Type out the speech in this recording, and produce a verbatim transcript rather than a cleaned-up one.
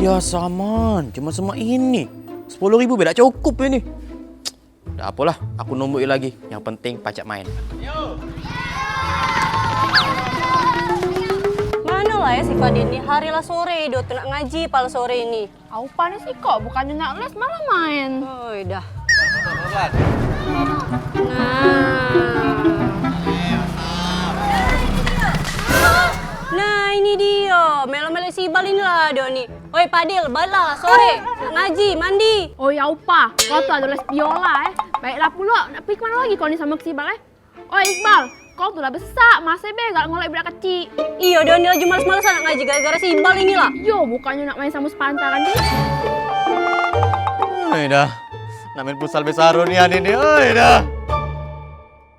Dah saman, cuma semak ini. Sepuluh ribu be dak cukup ini. Dak apolah, aku numbuk lagi. Yang penting pacak main. Mano lah yo si Fadil ni, hari lah sore dio tu nak ngaji pal sore ni. Au panas sikok, bukannyo nak les malah main. Oi dah. Nah. Nah, ini dio. Melo-melo si Ibal inilah dio ni. Oi Fadil, baiklah, sore. Nak ngaji, mandi. Oi Aupa, kau tu ado les biola eh. Baiklah pulo, nak pergi kemano lagi kau ni samo si Ibal eh? Oi Iqbal, kau tu lah besak, masih be galak ngolek budak kecik. Iyo, dio ni laju males-malesan nak ngaji gara-gara si Iqbal inilah. Yo, bukannyo nak main samo sepantaran ni. Oi dah, nak main futsal be saro nian ini, oi dah.